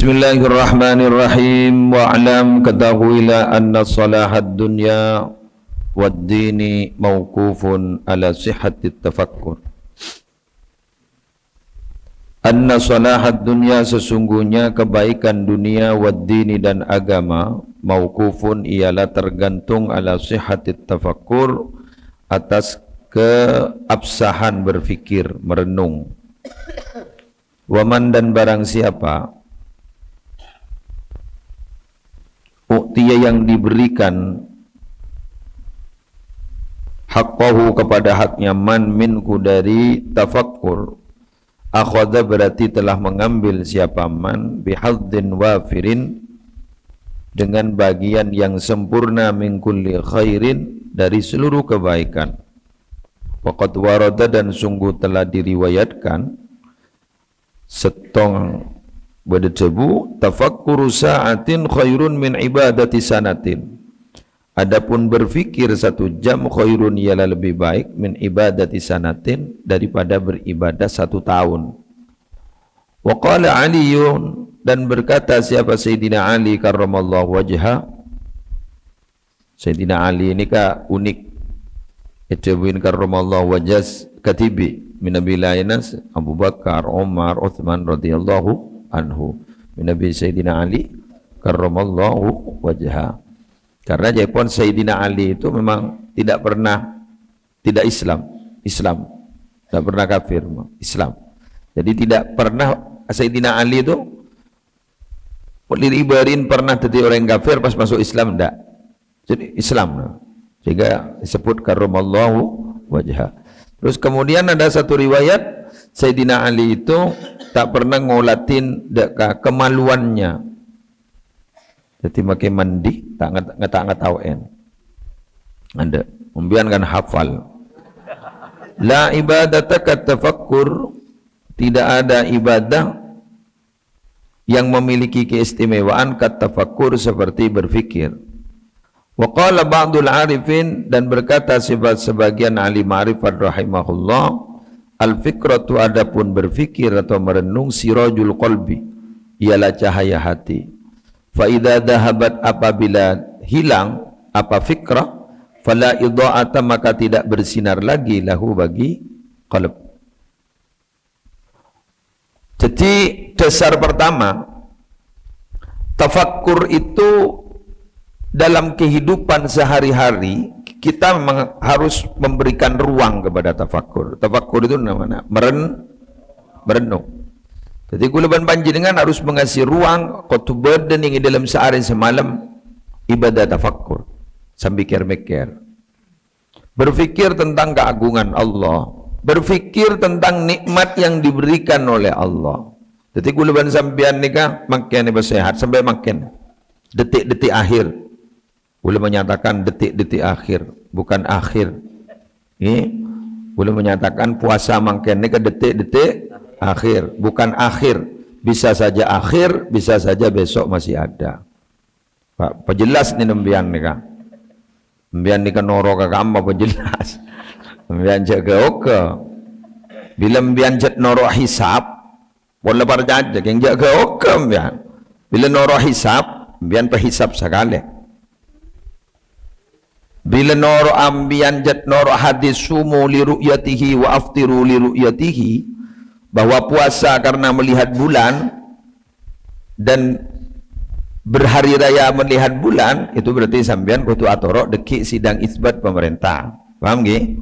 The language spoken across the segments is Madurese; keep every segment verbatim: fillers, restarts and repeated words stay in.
Bismillahirrahmanirrahim. Wa'lam, ketahuilah, anna salahad dunya wad dini mauqufun ala sihhatit tafakkur. Anna salahad dunya, sesungguhnya kebaikan dunia, wad dini, dan agama, mauqufun, ialah tergantung, ala sihhatit tafakkur, atas keabsahan berpikir, merenung. Waman, dan barang siapa, u'tiya, yang diberikan, haqqahu, kepada haknya, man, minhu, dari tafakkur, akhadha, berarti telah mengambil siapa man, bihadzin wafirin, dengan bagian yang sempurna, min kulli khairin, dari seluruh kebaikan. Waqad warada, dan sungguh telah diriwayatkan, settong bâdâ dhâbu, "Tafakkuru sa'atin khairun min ibadati sanatin." Adapun berpikir satu jam, khairun, ialah lebih baik, min ibadati sanatin, daripada beribadah satu tahun. Wa qala Aliyun, dan berkata siapa, Sayyidina Ali karramallahu wajha, Sayyidina Ali ini ka unik. Èdhâbuwi karramallahu wajhah kadhibi', mènabi laènna Abu Bakar, Umar, Utsman radhiyallahu anhu. Mènabi Sayyidina Ali karramallahu wajhah. Karena jâèpon Sayyidina Ali itu memang tidak pernah tidak Islam, Islam. Tidak pernah kafir, Islam. Jadi tidak pernah Sayyidina Ali itu Walid Ibarin pernah jadi orang kafir pas masuk Islam, ndak? Jadi Islam, nah. Sehingga disebut karramallahu wajha. Terus kemudian ada satu riwayat, Sayyidina Ali itu tak pernah ngolatin dek ka-, kemaluannya. Jadi makai mandi, tak nget-, ngetak-ngetawen. Ada, mbiyan kan hafal. La ibadata kat tafakkur, tidak ada ibadah yang memiliki keistimewaan kat tafakkur seperti berpikir. Wa qala ba'dul arifin, dan berkata seba-, sebagian ahli ma'rifat rahimahullah, al-fikratu, adapun berpikir atau merenung, sirajul qalbi, ialah cahaya hati. Fa idza dhahabat, apabila hilang apa fikrah, fala idha'ata, maka tidak bersinar lagi, lahu, bagi qalb. Jadi, dasar pertama, tafakkur itu dalam kehidupan sehari-hari, kita memang harus memberikan ruang kepada tafakkur. Tafakkur itu namanya meren-, merenung. Jadi, kaulâ bân panjenengan harus mengasi ruang, kodhu bâdâ nèng è dâlem saarè samalem ibadah tafakkur, sambil kèr-mèkkèr. Berpikir tentang keagungan Allah, berpikir tentang nikmat yang diberikan oleh Allah. Jadi, kaulâ bân sampèyan nèka mangkèn nèka sehat sampai mangkèn. Detik-detik akhir. Kaulâ menyatakan detik-detik akhir, bukan akhir. Nggih. Kaulâ menyatakan puasa mangkèn nèka detik-detik akhir, bukan akhir. Bisa saja akhir, bisa saja besok masih ada. Pak, pajelas nèka sampèyan nèka. Sampèyan nèka noro' ka kamma pajelas. Sampèyan jhâ' ghâ-oghâ. Bilâ sampèyan jhât noro' hisab, pola parcajâ, kèng jhâ' ghâ-oghâ sampèyan. Bilâ noro' hisab, sampèyan pahisab sakalè. Bilâ noro' sampèyan jhât noro' hadis, "Sumu li ru'yatihi wa aftiru li ru'yatihi," bahwa puasa karena melihat bulan, dan berhari raya melihat bulan, itu berarti sampèyan kodhu atoro' dâgghi' sidang isbat pemerintah. Paham, ngghi?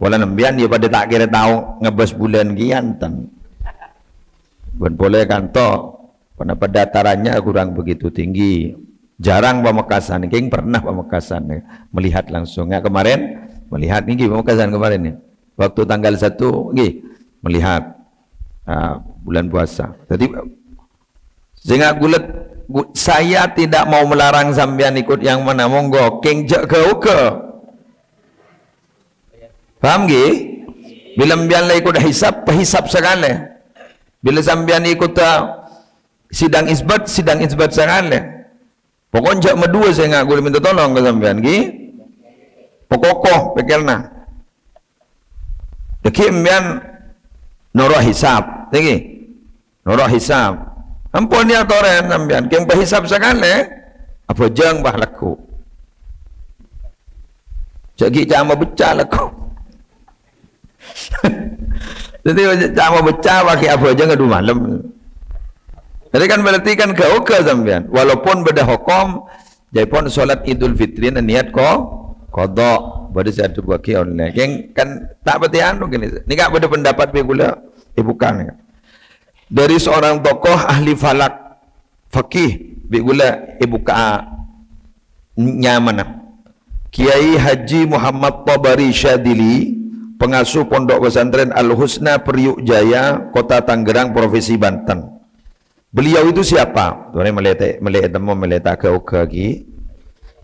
Polana sampèyan ya padâ ta' kèra tao ngabâs bulân, ghi enten. Bân polè kanto, karena pendatarannya kurang begitu tinggi. Jarang Pamekasan, kèng pernah Pamekasan melihat langsung. Ya, kemarin melihat, ngghi, Pamekasan kemarin ya. Waktu tanggal satu, nggih, melihat, ah, bulan puasa. Jadi, sehingga kaulâ, gu-, saya tidak mau melarang sampèyan ikut yang mana, monggo, kèng jhâ' ghâ-oghâ. Paham, ngghi? Bilâ sampèyan la ikut hisab, pahisab sakalè. Bilâ sampèyan ikut, ah, sidang isbat, sidang isbat sakalè. Pokokna jhâ' maduwâ sè ngaku mènta tolong ka sampèyan, ngghi. Pokoko pèkkèrna. Dâgghi' sampèyan noro' hisab, ngghi. Noro' hisab. Ampon èyatorè sampèyan, kèng pahisab sakalè, abhâjâng, bâh, lagghu'. Jhâ' ghi' ca'na becca lagghu'. Dhâddhi, ca'na becca, bâh, ghi' abhâjâng, adhu malem. Jadi kan berarti kan ghâ-oghâ sampèyan. Walaupun bâdâ hokom, jâèpon sholat Idul Fitri niat ko-, qadha. Bâdâ sè adhâbuwâghi ollè. Kèng kan ta' patè anu kènè. Nèka bâdâ pendapat bi' ghulâ, èbukka' nèka. Dari seorang tokoh ahli falak, faqih, bi' ghulâ èbukka'a nyamana. Kiai Haji Muhammad Tabari Syadili, pengasuh Pondok Pesantren Al Husna, Priuk Jaya, Kota Tangerang, Provinsi Banten. Beliau itu siapa? Tuh, ini mèlè te-, mèlè ètemmo, mèlè ta' ghâ-oghâ ghi.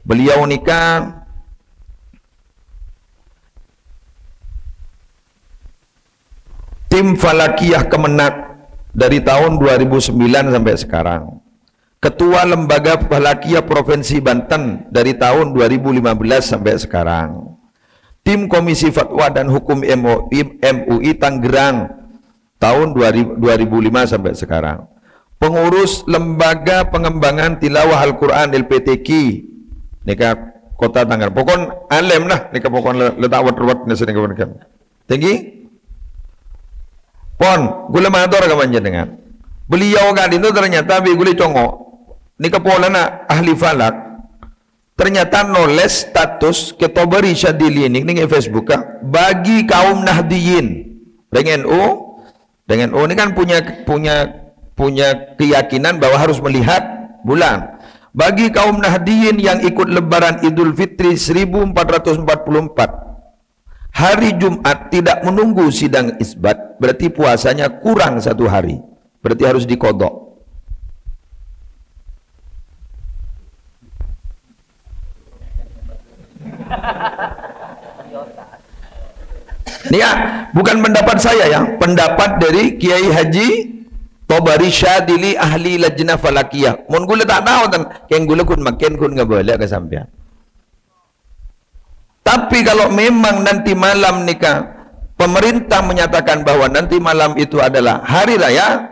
Beliau nèka tim Falakiyah Kemenag dari tahun dua ribu sembilan sampai sekarang. Ketua Lembaga Falakiyah Provinsi Banten dari tahun dua ribu lima belas sampai sekarang. Tim Komisi Fatwa dan Hukum M U I, M U I Tangerang tahun dua ribu, dua ribu lima sampai sekarang. Pengurus Lembaga Pengembangan Tilawah Al-Quran, L P T Q, nèka Kota Tangerang. Pokon alèm lah, nèka pokon la, la ta' wet-ruwet nèka sè nèka pon kan. Tèngghi? Pon, ghulâ mator ka panjhennengngan. Beliau ka'dinto ternyata bi' ghulâ ècongo'. Nèka polana ahli falak. Ternyata nolès status Tabari Syadili nèng, nèng Facebook, ka, bagi kaum Nahdliyin. Rèng N U, rèng N U ini kan punya, punya, punya keyakinan bahwa harus melihat bulan. Bagi kaum Nahdliyin yang ikut Lebaran Idul Fitri seribu empat ratus empat puluh empat, hari Jumat tidak menunggu sidang isbat, berarti puasanya kurang satu hari. Berarti harus diqadha. Ini ya, bukan pendapat saya ya, pendapat dari Kiai Haji Tabari Syadili, ahli Lajnah Falakiyah. Mon ghulâ ta' tao ten, kèng ghulâ ghun makkèn ghun ngabâlâ ka sampèyan. Tapi kalau memang nanti malam nèka pemerintah menyatakan bahwa nanti malam itu adalah hari raya,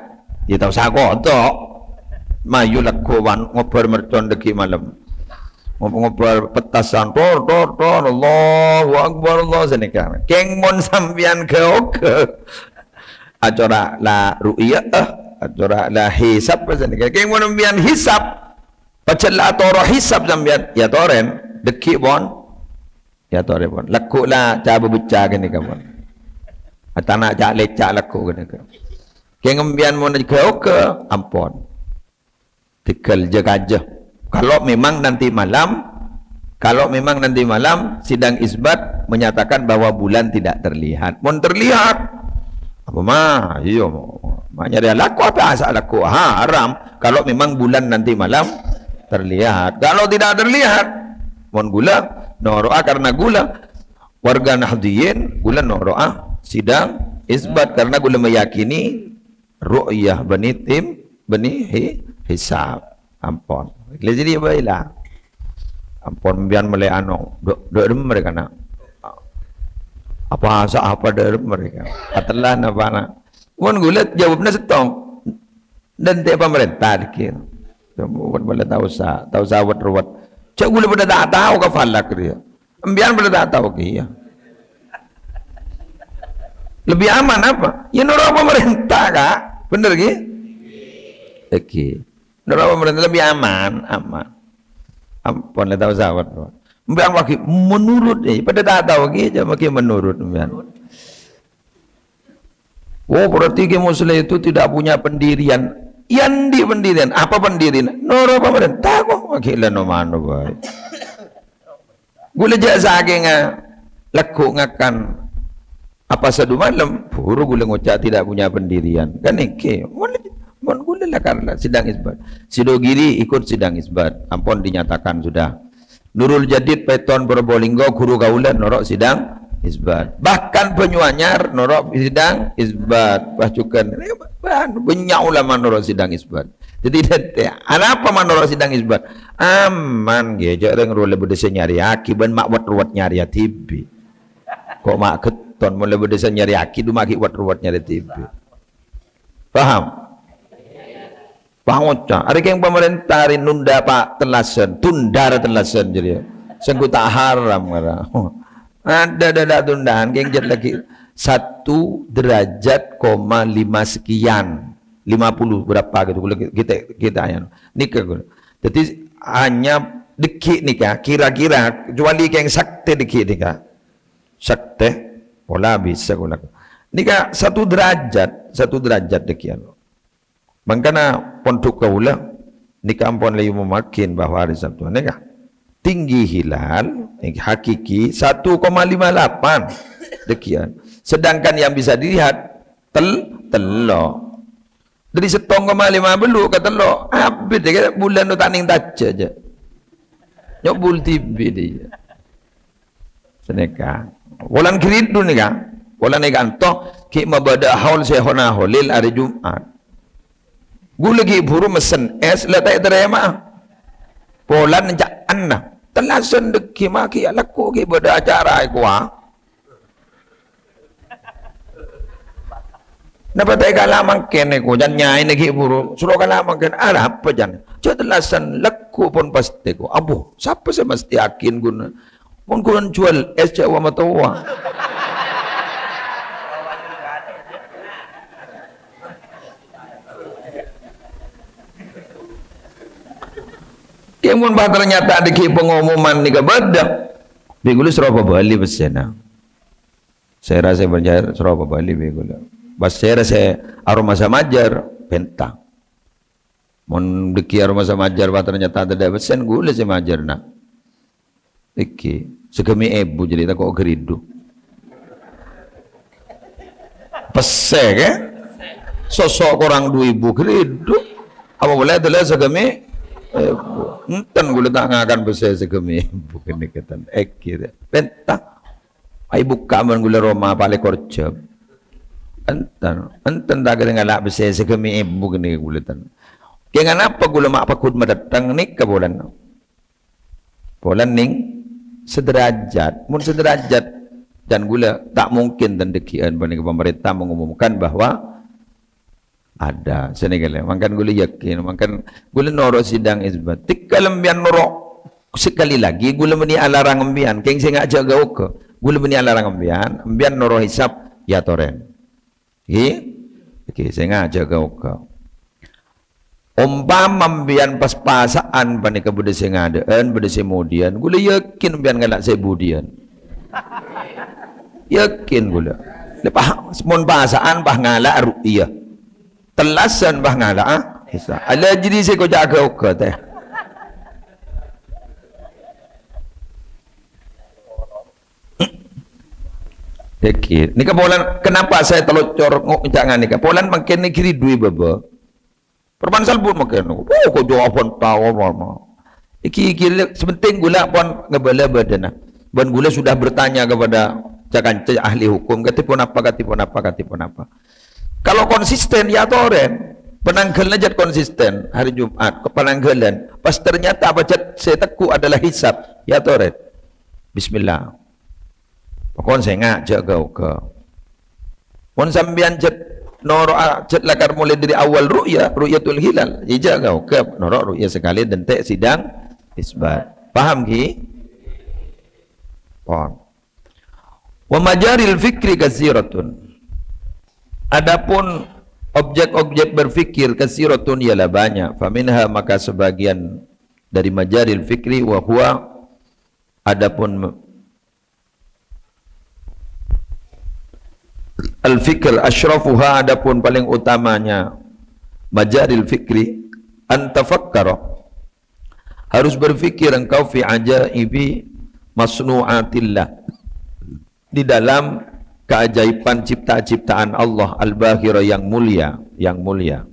ya ta' osa kodok. Mayu lagghuwân ngobbhâr mercon dâgghi' malem. Ngob-, ngobbhâr petasan, tor, tor, tor, Allahu Akbar, Allah sanèka. Kèng mon sampèyan ghâ-oghâ. Acora' la ru'yah, acora' la hisab sanèka. Kèng mon sampèyan hisab, pajhât la atoro' hisab sampèyan, ya torèn, dâgghi' pon. Ya torè pon. Lagghu' la ca' bâbâcca ghânèka pon. Atana ca'-lèca' lagghu' ghânèka. Kèng sampèyan mon ghâ-oghâ, ampon. Tèghâl jâ-kajâ. Kalau memang nanti malam, kalau memang nanti malam sidang isbat menyatakan bahwa bulan tidak terlihat. Mon terlihat, apa ma? Iyâ, ma nyarè lagghu' apa asa lagghu' haram. Kalau memang bulan nanti malam terlihat. Kalau tidak terlihat, mon ghulâ noro'a karena ghulâ warga Nahdliyin, ghulâ noro'a sidang isbat karena ghulâ meyakini ru'yah bânnè tim, bânnè hi-, hisab. Ampon. Lè jadi bhâi la. Ampon sampèyan mèlè anu, dâ', dâ' remma rèka na. Apa sa apa dâ' remma rèka. Atellan apa na. Mon ghulâ jawabnya settong. Dântè' pamarènta dâgghi'. Mon ghulâ ta' osa, ta' osa wet-ruwet. Jâ' ghulâ padâ ta' tao ka falak rèya. Sampèyan padâ ta' tao kèya. Lebih aman apa? Ya noro' pamarènta, Ka'. Bener, ghi? Èngghi. Noro' pamarènta lebih aman, aman. Ampon la ta' osa wet-ruwet. Sampèyan maghi menurut, eh, padâ ta' tao kèya, jâ' maghi menurut sampèyan. Oh, berarti Kè Musleh itu tidak punya pendirian. Ya, andi' pendirian? Apa pendirian? Noro' pamarènta kok, maghi la no-mano bhâi. Ghulâ jâ' sakènga lagghu' ngakan apa sadu malem, buru ghulâ ngoca' tidak punya pendirian. Kan èngghi, mon, mon ghulâ la karena sidang isbat. Sidogiri ikut sidang isbat, ampon dinyatakan sudah. Nurul Jadid Paiton Probolinggo, ghuru kaulâ noro' sidang isbat. Bahkan Banyuanyar noro' sidang isbat. Wah, jhughân. Bân-, bânnya' ulama noro' sidang isbat. Dhâddhi, dhâddhi, anapa ma' noro' sidang isbat? Aman, ghi, jâ' rèng rowa la bâdâ sè nyarèyaghi, bân ma' wet-ruwet nyarèya dhibi'. Kok ma' ghetton, mon la bâdâ sè nyarèyaghi, du maghi wet-ruwet nyarè dhibi'. Paham? Pangoca', arè kèng pamarènta arè nunda pa tellasan, tunda ra tellasan jârèya. Sèngko' ta' haram kata. Ada, ada, ada tundaan, kèng jât lagi satu derajat koma lima sekian. Lima puluh berapa gitu, kalau kita, kita ya. Nèka, gitu. Jadi hanya dâgghi' nèka, kira-kira, kecuali kèng saktè dâgghi' nèka. Saktè, pola bisa kula. Nèka satu derajat, satu derajat dâgghi'ân. Mangkana pondhuk kaula nèka ampon la èomomaghi bahwa hari Sabtu nèka tinggi hilal, nèka hakiki satu koma lima delapan dâgghi'ân. Sedangkan yang bisa dilihat tel-, tello'. Dâri settong koma lima bellu' ka tello', abit ya, bulân ta' nèng tajâ jâ. Nyobul tibi dia. Sanèka. Polana ghiridhu nèka. Polana nèka anto ghi' mabâdâ haul Syaikhona Kholil arè Jum'at. Ghulâ ghi' buru messen es, la ta' ètarèma'a. Polana ca'na. Tellasan dâgghi' ma' ghi' alako ghi' bâdâ acara èkowa. Napa ta' èkala' mangkèn èko, can nyaèna ghi' buru, soro kala' mangkèn, arapa can? Jâ' tellasan lagghu' pon pastè ko. Ambu, sapa sè mastèyaghin ghun, mon ghun juwâl es jâ' wa-matowa. Kèng mon pas ternyata dâgghi' pengumuman nèka bâdâ, bi' ghulâ soro pabâli pèssèna. Sèra sè majâr, soro pabâli bi' ghulâ. Pas sèra sè aromasa majâr, pènta. Mon dâgghi' aromasa majâr, wah, ternyata tadâ' pèssèna, ghulâ sè majâr, na. Èngghi, sagâmè' èbu jârèya tako' ghiridhu. Pèssè, kè? Soso' korang du èbu ghiridhu. Apa polè dâlâ sagâmè' èbu. Enten ghulâ ta' ngakan pèssè sagâmè' èbu kènè' kètan. Èngghi, pènta. Ai bukka' mon ghulâ roma palèkor jhâm. Enten, enten ta' kèra ngala' pèssè sagâmè' èbu kènè' ghulâ ten. Kèng anapa ghulâ ma' pagghun madâteng nèka polana? Polana nèng sederajat. Mon sederajat, can ghulâ ta' mungkin ten dâgghi'ân panèka pamarènta mengumumkan bahwa Ada, sanèka lè. Mangkana ghulâ yakin, mangkana ghulâ noro' sidang isbat. Tèkka lambiyân noro', sekali lagi, ghulâ bânnè alarang empèyan, kèng sènga' jâ' ghâ-oghâ. Ghulâ bânnè alarang empèyan, empèyan noro' hisab, ya torèn. Ghi? Ghi, sènga' jâ' ghâ-oghâ. Ompama empèyan pas-pasa'an panèka bâdâ sè ngadâ'ân, bâdâ sè modiyân, ghulâ yakin empèyan ngala' sè budiyân. Yakin ghulâ. Lè, pas, mon pasa'an, pas ngala' ru'yah. Tellasan, pas ngala', ah, bisa. Ala jârèya sè koca' ghâ-oghâ, tè. Èngghi. Nèka polana, kenapa saya telocor ngo-, nganèka? Polana mangkèn nèka ghiridhu è bâbâ. Perman salbut mangkèn. Oh, kok jawaban tao, apa? Iki, iki, sè pentèng ghulâ pon ngabâlâ bâdâna. Bân ghulâ sudah bertanya kepada ca-kanca ahli hukum, katèpon apa, katèpon apa, katèpon apa. Kalau konsisten, ya torèn. Panangghâlna jhât konsisten, hari Jumat, ke panangghâlân. Pas ternyata apa jhât sè tegghu' adalah hisab, ya torèn. Bismillah. Pokon sènga' jâ' ghâ-oghâ. Mon sampèyan jhât noro'a, jhât lakar molaè dâri awal ru'ya, ru'yatul hilal, ya jâ' ghâ-oghâ, noro' ru'ya sakalè dântè' sidang isbat. Paham, ghi? Pon. Wa majaril fikri katsiratun. Adapun objek-objek berpikir katsiratun ialah banyak. Faminha, maka sebagian dari majaril fikri, wa huwa, adapun al-fikr asyrafuha, adapun paling utamanya majaril fikri, an tafakkara, harus berpikir engkau fi ajaibi masnu'atillah, di dalam keajaiban cipta-ciptaan Allah al-bahira yang mulia, yang mulia.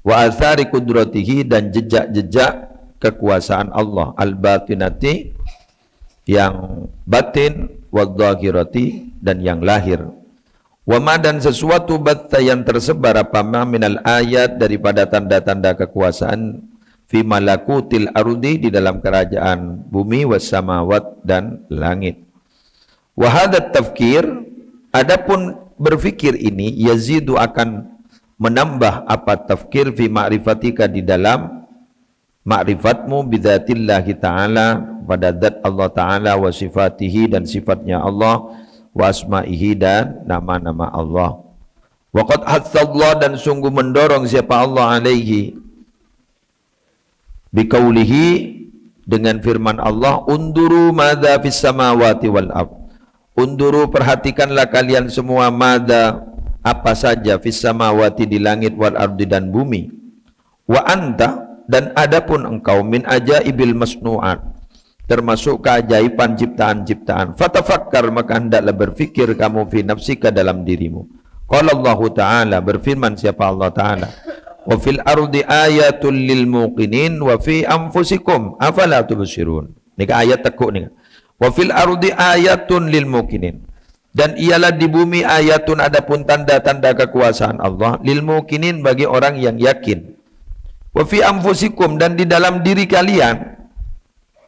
Wa atsari qudratihi, dan jejak-jejak kekuasaan Allah al-batinati, yang batin, wa dzahirati, dan yang lahir. Wa ma, dan sesuatu, batsa, yang tersebar, apa ma, minal ayat, daripada tanda-tanda kekuasaan, fi malakutil ardi, di dalam kerajaan bumi, was samawat, dan langit. Wa hadzat tafkir, adapun berfikir ini, yazidu, akan menambah apa tafkir fi ma'rifatika di dalam ma'rifatmu bidzatillahi ta'ala, pada zat Allah Ta'ala, wa sifatihi, dan sifatnya Allah, wa asma'ihi, dan nama-nama Allah. Wa qad hathallah, dan sungguh mendorong siapa Allah alaihi, biqaulihi, dengan firman Allah, "Unduru madza fis samawati wal ard." Unduru, perhatikanlah kalian semua, madza, apa saja, fis samawati, di langit, wal ardi, dan bumi. Wa anta, dan adapun engkau, min ajaibil masnuat, termasuk keajaiban ciptaan-ciptaan. Fatafakkar, maka hendaklah berfikir kamu, fi nafsika, dalam dirimu. Qala Allahu Ta'ala, berfirman siapa Allah Ta'ala, "Wa fil ardi ayatul lil muqinin wa fi anfusikum afala tubsirun." Nèka ayat teggu' nèka. "Wa fil ardi ayatun lil muqinin." Dan ialah di bumi ayatun, adapun tanda-tanda kekuasaan Allah, lil muqinin, bagi orang yang yakin. "Wa fi anfusikum," dan di dalam diri kalian.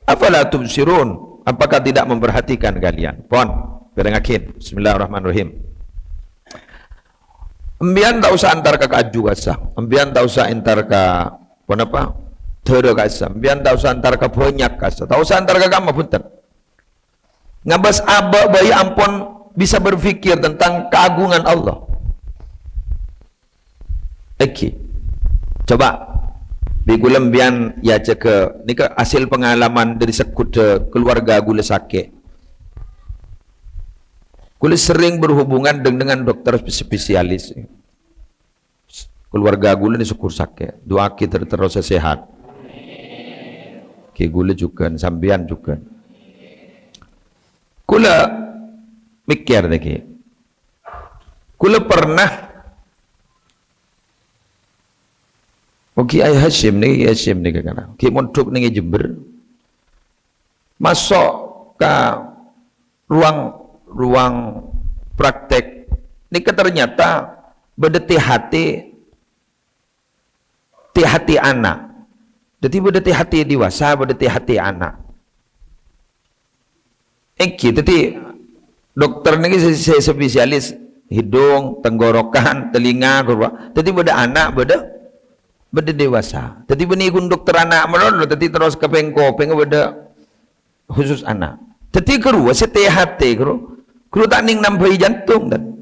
"Afala tubsirun?" Apakah tidak memperhatikan kalian? Pon, pèrèngngaghi. Bismillahirrahmanirrahim. Empiyan ta' osa entar ka kaju kassa. Empiyan ta' osa entar ka, ponapa? Dârâ kassa. Empiyan ta' osa entar ka bânnya' kassa. Ta' osa entar ka kamma, bhunten. Ngabâs abâ' bhâi ampon bisa berpikir tentang keagungan Allah. Èngghi. Coba, bi' kaulâ empiyan èajhâghâ, nèka hasil pengalaman dâri segghudhâ keluarga kaulâ sakè'. Kaulâ sering berhubungan deng-, dengan dokter spesialis. Keluarga kaulâ nè sokor sakè', du'aaghi ter-, terros sehat. Ghi kaulâ jhughân, sampèyan jhughân. Kaulâ mèkkèr nèka. Kaulâ pernah, oh, Kiai Hasyim nèka, Kiai Hasyim nèka kana. Ghi mondhuk nèng è Jember. Maso' ka ruang, ruang praktek. Nèka ternyata bâdâ T H T, T H T ana'. Dhâddhi bâdâ T H T dewasa, bâdâ T H T ana'. Èngghi, dhâddhi dokter nèka sè, sè spesialis hidung, tenggorokan, telinga, ghâruwa. Dhâddhi bâdâ ana', bâdâ, bâdâ dewasa. Dhâddhi bânnè ghun dokter ana' malolo, dhâddhi terros ka pèng-kopèng bâdâ khusus ana'. Dhâddhi ghâruwa sè T H T ghâruwa, ghâruwa ta' nèng nambhâi jantung, tan.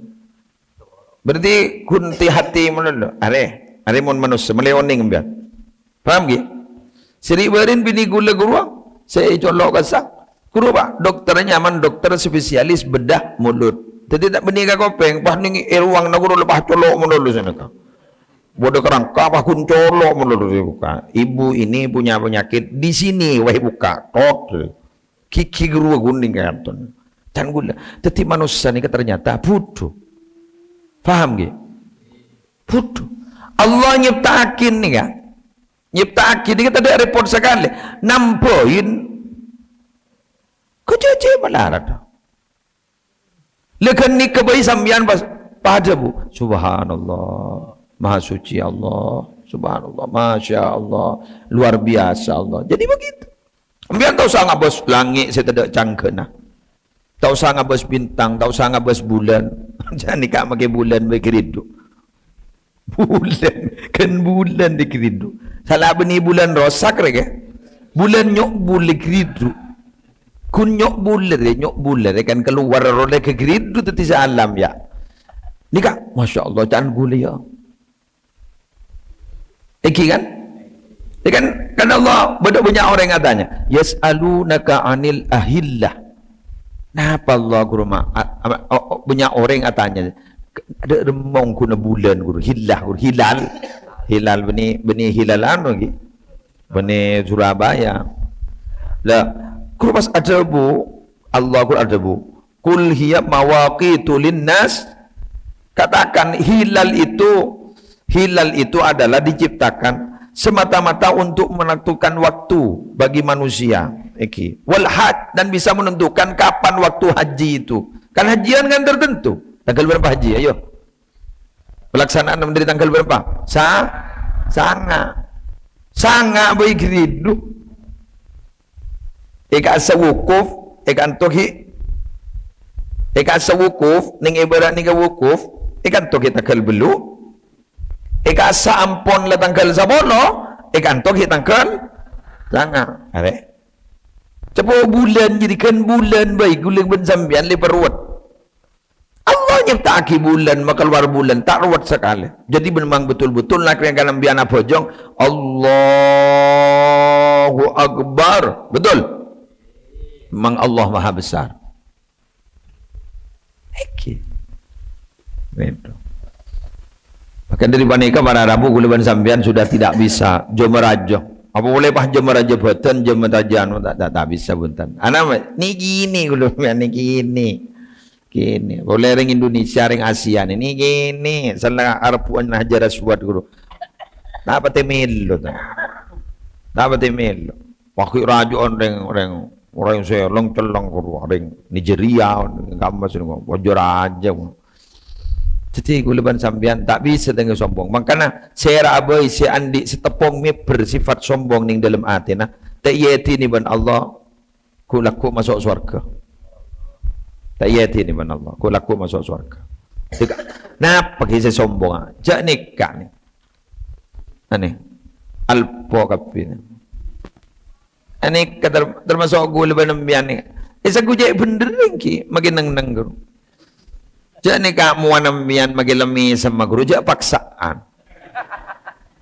Berarti ghun T H T malolo. Arè, arè mon manossa, malè onèng empiyan. Paham, ghi? Sè rè'-bâri'na binè kaulâ ghâruwa, sè ècolo' kassa. Ghâruwa, Pak, dokterra nyaman dokter spesialis bedah mulut. Dhâddhi ta' bânnè ka kopèng, pas nèng è ruangnga ghâruwa lepas colo' malolo sanèka. Bâdâ kerangka, pas ghun colo' malolo sè buka. Ibu ini punya penyakit di sini, wah, buka. Tok. Gighi ghâruwa ghun nèng kanton. Can kaulâ. Dhâddhi manossa nèka ternyata budhu. Paham, ghi? Budhu. Allah nyipta'aghi nèka. Nyipta'aghi nèka tadâ' repot sakalè. Nambhâi. Kocece malarat. Lè ghânèka bhâi sampèyan pas, pas adhâbu, "Subhanallah, Maha Suci Allah, Subhanallah, Masya Allah, luar biasa Allah." Jadi begitu. Sampèyan ta' osa ngabâs langngè' sè tadâ' cangghâna. Ta' osa ngabâs bintang, ta' osa ngabâs bulân. Jhâ' nèka makè bulân bhâi ghâridhu. Bulân, kan bulân dighâridhu. Sala bânnè bulân rosak rè, ghi. Bulân nyok bulân ghâridhu. Ghun nyok bulân rè, nyok bulân rè kan kalowar rowa ghâridhu dhâddhi salam, ya. Nèka, Masya Allah, can kaulâ, ya. Èngghi, kan? Ya, kan, kan Allah, bâdâ bânnya' orèng atanya, "Yas'alunaka 'anil ahillah." Napa Allah, ghâruwa, ma-, a-, a-, o-, o-, bânnya' orèng atanya, Adâ' remma ongghuna bulân, ghuru. Hillah, ghuru. Hilal. Hilal bânnè, bânnè Hilal anu, ghi. Bânnè Surabaya. Lah, ghuru pas adhâbu, Allah, ghuru, adhâbu, "Qul hiya mawaqitu linnas." Katakan, hilal itu, hilal itu adalah diciptakan semata-mata untuk menentukan waktu bagi manusia. Èngghi. Wal hajj, dan bisa menentukan kapan waktu haji itu. Kan hajian kan tertentu. Tangghâl berapa haji? Ayo. Pelaksanaan menteri tanggal berapa? Sa-, sanga. Sanga bhâi ghâridhu. È ka'assa wukuf, è kanto ghi-, è ka'assa wukuf, nèng ibarat nèka wukuf, è kanto ghi' tanggal bellu'. È ka'assa' ampon la tangghâl sapolo, è kanto ghi' tangghâl sanga. Arè. Cè' bulân, jadi kan bulân bhâi ghulâ bân sampèyan lè parowet. Allah nyèpta'aghi bulân, makalowar bulân, ta' rowet sakalè. Jadi memang betul-betul nèka rèng kalambhiyân abhâjâng, Allahu Akbar. Betul? Memang Allah Maha Besar. Èngghi. Gitu. Maka dâri panèka para rabu ghulâ bân sampèyan sudah tidak bisa jhâ' marajâ. Apa polè pas jhâ' marajâ bhâdhân, jhâ' marajâ anu, ta', ta', ta' bisa bhunten. Ana ma-, nèkè nè ghulâ bân sampèyan nèkè nè. Kènè, polè rèng Indonesia, rèng Asia nè, nèkè nè, sella arebbhu'ân Hajar Aswad ghuru. Ta' patè mèlo ta'. Ta' patè mèlo. Paghi' rajâ'ân rèng, rèng, orèng sè lèng-cellèng ghuru, rèng Nigeria, rèng kamma sè nèko, wajâ rajâ. Dhâddhi ghulâ bân sampèyan ta' bisa tèngghi sombong. Mangkana sèra'a bhâi sè andi' sè teppong mèbâr sifat sombong nèng dâlem atèna, ta' èyèdhinè bân Allah, ghu-, lagghu' maso' sowarghâ. Ta' èyèdhinè bân Allah, ghu-, lagghu' maso' sowarghâ. Dhika-, napa ghi' sè sombong? Jhâ' nèka nè. Anè. Alpo kabbhi nè. Anè ka ter-, termasuk ghulâ bân sampèyan nè. È, sagghu jhâ' bhendher èngghi, makè neng-neng ghuru. Jhâ' nèka mowana sampèyan makè lemmè semma ghuru, jhâ' paksa'an.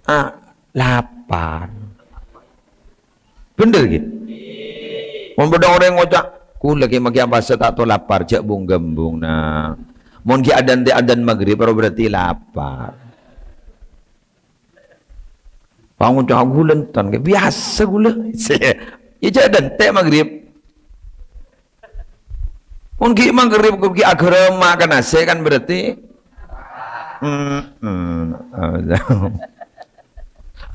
Ah, lapar. Bhendher, ghi? Mon bâdâ orèng ngoca', "Ghulâ ghi' makè apasa ta' tao lapar," jhâ' bung-ghâmbung, na. Mon ghi' adân tè adân maghrib, ro berarti lapar. Pangoca' ghulâ enten, ghi' biyasa ghulâ. Yâ, jhâ' adân tè maghrib. Mon ghi' maghrib, ghi' aghârâmma ka nasè' kan berarti. Mm-mm.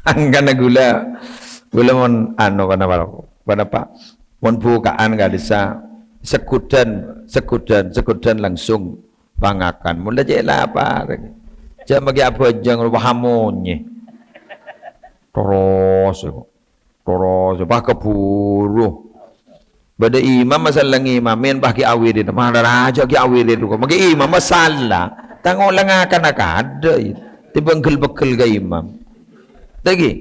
Angkana ghulâ, ghulâ mon anu, ponapa, ponapa? Mon buka'an ka'dissa', segghudhân, segghudhân, segghudhân langsung pangakan. Mon la cè' lapar. Jhâ' makè abhâjâng, wah, amonyè. Terros, kok. Terros, pas kabhuru. Bâdâ imam, masalah ngimamè, pas ghi' awirid. Mara rajâ ghi' awirid, kok. Makè imam, masalah. Tang olang akana kadâ', yâ. Tèmbhâng ghel-pegghel ka imam. Tèngghi.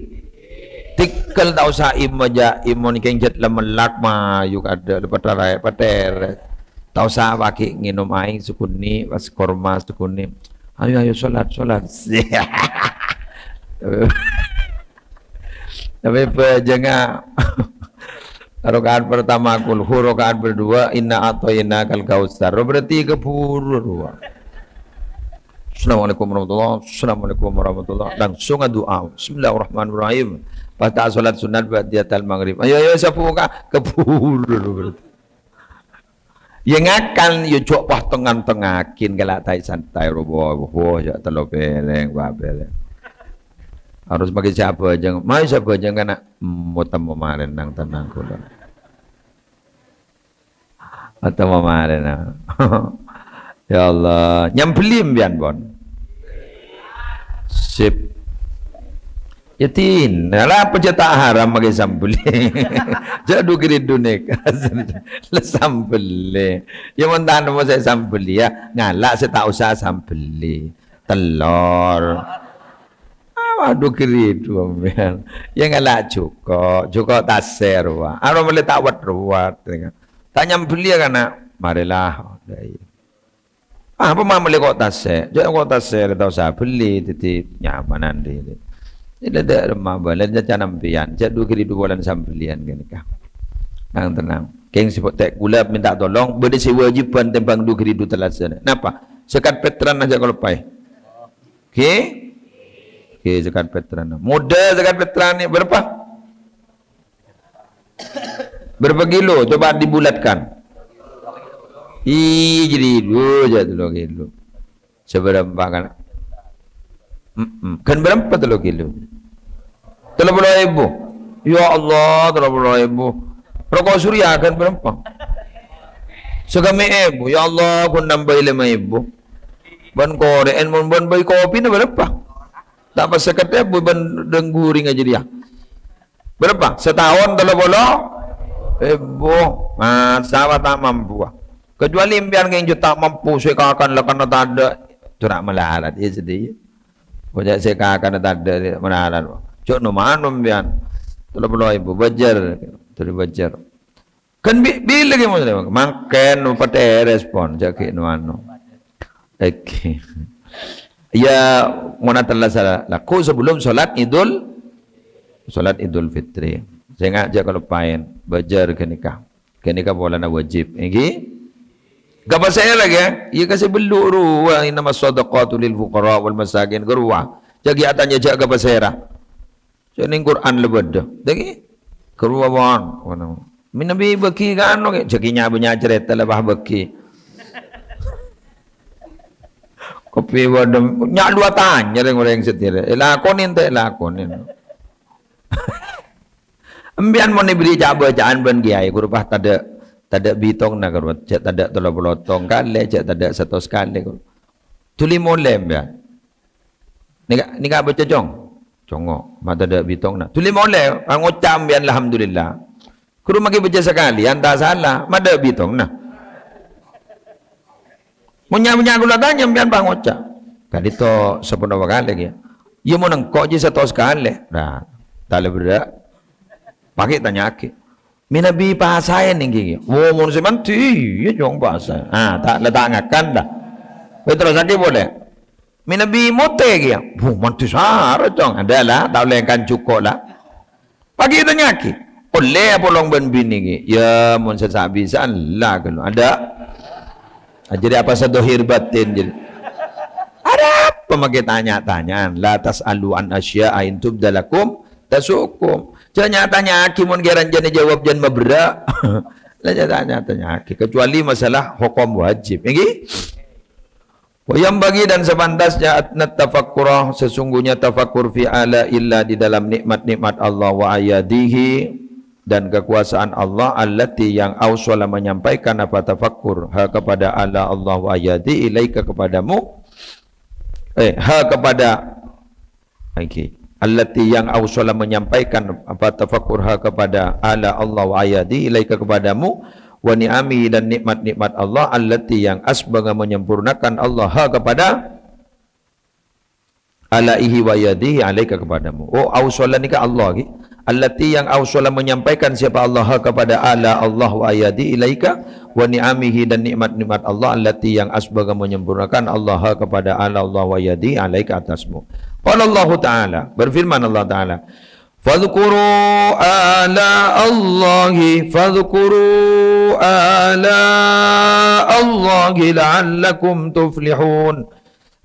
Tèngghâl ta' osa imam jâ', imam kèng jhât la mellak, mayu kadâ', la patèra-, patèra. Ta' osa paghi' ngènom aèng sakonè', pas korma sakonè'. Ayo, ayo, sholat, sholat. Tapè bhâjângnga. Rakaat pertama kulhu, rakaat kedua inna a'thainakal kautsar. Berarti kabhuru rowa. Assalamualaikum warahmatullah, assalamualaikum warahmatullah. Langsung adu'a. Bismillahirrahmanirrahim. Pas ta' sholat sunat ba'diyatal maghrib. Ayo, ayo, sabuka. Kabhuru rowa berarti. Yâ ngakan, yâ jhâ' pas tengan-tengaghin kala' taè santai, robo, robo, yâ tello pèlèng, pa' pèlèng. Harus makè sè abhâjâng. Mayu sè abhâjâng kana', mo temmo marèn nang-tennang ghulâ. Mo temmo marèn, ah. Ya Allah, nyambelli sampèyan, pon. Sip. Yâ, dinah, la apa jhâ' ta' haram makè sambellè? Jhâ' du-ghâridhu nèka. La sambellè. Yâ, mon ta' nemmo sè sambellè, yâ, ngala' sè ta' osa sambellè. Tellor. Ah, du-ghâridhu, sampèyan. Yâ, ngala' jhuko'. Jhuko' tasè' rowa. Aro mellè ta' wet-rowet. Ta' nyambellè, yâ, kana'. Marèla. Ah, apa ma' mellè ko' tasè'? Jhâ' ko' tasè' rè ta' osa bellè, dhâddhi nyamanan rè. Ini dâ' remma bâlân jhâ' sampèyan, jhâ' du-ghâridhu polana sambellèyan ghânèka. Nang-tennang. Kèng sè po-, tè' ghulâ mènta tolong, bâdâ sè wâjibhân tèmbhâng du-ghâridhu tellasanna. Napa? Zakat fitrah jhâ' kaloppaè. Oke? Oke, zakat fitrah. Modal zakat fitrah nè bârâmpa? Berapa kilo? Coba dibulatkan. Iyâ, jadi dua aja tello kilo. Seberapa kan? Mm-mm. Kan berapa tello kilo? Tello puluh èbu. Ya Allah, tello puluh èbu. Roko' Surya kan berapa? Sègâmè' èbu. Ya Allah, ghun nambâi lèma èbu. Bân korè'en mon bân bâi kopina berapa? Ta' pas sèket èbu bân dângguring aja dia. Berapa? Sataon tello puluh èbu. Masa wa ta' mampu, ah. Kecuali sampèyan kèng jhâ' ta' mampu, sè kakan la kana tadâ'. Dura malarat, yâ, sedih. Pojâ' sè kakana tadâ' manalan. Jhâ' no-mano sampèyan. Tello polo èbu, bâjâr. Dâri bâjâr. Kan bi-, bilâ ghi' mon mangkèn patè respon, jhâ' ghi' no-mano. Oke. Ya, mon atella sala-, laku sebelum sholat Idul, sholat Idul Fitri. Sènga' jhâ' kaloppaèn, bâjâr ghânèka. Ghânèka polana wajib, ènggi? Ka pasèra, ghi? Iyâ, ka sè bellu' rowa, "Innamas shadaqatu lil fuqara wal masakin," ka rowa. Jhâ' ghi' atanya jhâ' ka pasèra. Sè neng Qur'an la bâdâ. Dâggi', ka rowa, mon. Ngono. Mènabi bâgi ka anu, ghi? Jhâ' ghi' nya-, nya-, carèta la, bah, bâgi. Kopi bâdâ, nya' dua tanya rèng-orèng satèya. Èlakonè ta' èlakonè. Empèyan mon èbherri' ca'-bâca'an bân kèyaè, ghuru, pas tadâ', tadâ' bitongna, ghuru. Jhâ' tadâ' tello polo tong kalè, jhâ' tadâ' satos kalè, ghuru. Dhuli molè, empèyan. Nèka, nèka bâca cong-, congo', ma' tadâ' bitongna. Dhuli molè, ngoca' empèyan, "Alhamdulillah." Ghuru maghi bâca sakalèyan, ta' sala, ma' tadâ' bitongna. Mon nya-, nya-, kaulâ tanya, empèyan pas ngoca'. Ka'dinto saponapa kalè, ghi? Iyâ, mon engko' jiyâ satos kalè. Nah, ta' la berrâ'. Pas ghi' tanya'aghi. Mènabi pasaèn ènggi, ghi? Oh, mon sè mandhi, iyâ, jhung pasaèn. Ah, ta', la ta' ngakan, ta'. Wis terrosaghi polè. Mènabi motè, ghi, ya? Oh, mandhi sara, cong. Adâ, la, ta' ollè kan jhuko', la. Pas ghi' tanya'aghi, "Ollè apolong bân binè, ghi?" "Yâ, mon sè sa-bisa'an la ghâllu." Adâ'? Ah, jadi apa sè dhahir batin, jadi? Ada apa maghi tanya-tanyaan? "La tas'alu an asya'a in tubda lakum tasu'kum." Jhâ' nya-tanya'aghi mon kèra jhâ' èjâwâb jhân maberrâ'. La jhâ' nya-tanya'aghi, kecuali masalah hukum wajib. Ènggi? "Wa yanbaghi," dan sepantasnya, "at-, tafakkura, sesungguhnya tafakkur, fi ala'illah, di dalam nikmat-nikmat Allah, wa ayadihi, dan kekuasaan Allah, allati, yang, awsala, menyampaikan apa tafakkur, ha, kepada ala Allah, wa ayadi, ilaika, kepadamu, eh, ha, kepada, oke, allati, yang, awsala, menyampaikan apa tafakkur, ha, kepada ala Allah, wa ayadi, ilaika, kepadamu, wa ni'amihi, dan nikmat-nikmat Allah, allati, yang, asbagha, menyempurnakan Allah, ha, kepada alaihi wa yadihi alaika, kepadamu." Oh, ausola nèka Allah, ghi. Allati, yang ausola, menyampaikan siapa Allah, ha, kepada ala Allah wa yadi ilaika, wa ni'amihi, dan nikmat-nikmat Allah, allati, yang asbagha, menyempurnakan Allah, ha, kepada ala Allah wa yadi alaika, atasmu. Qala Allahu Ta'ala, berfirman Allah Ta'ala, "Fadhkuru ala Allahi, fadhkuru ala Allahi la'allakum tuflihun."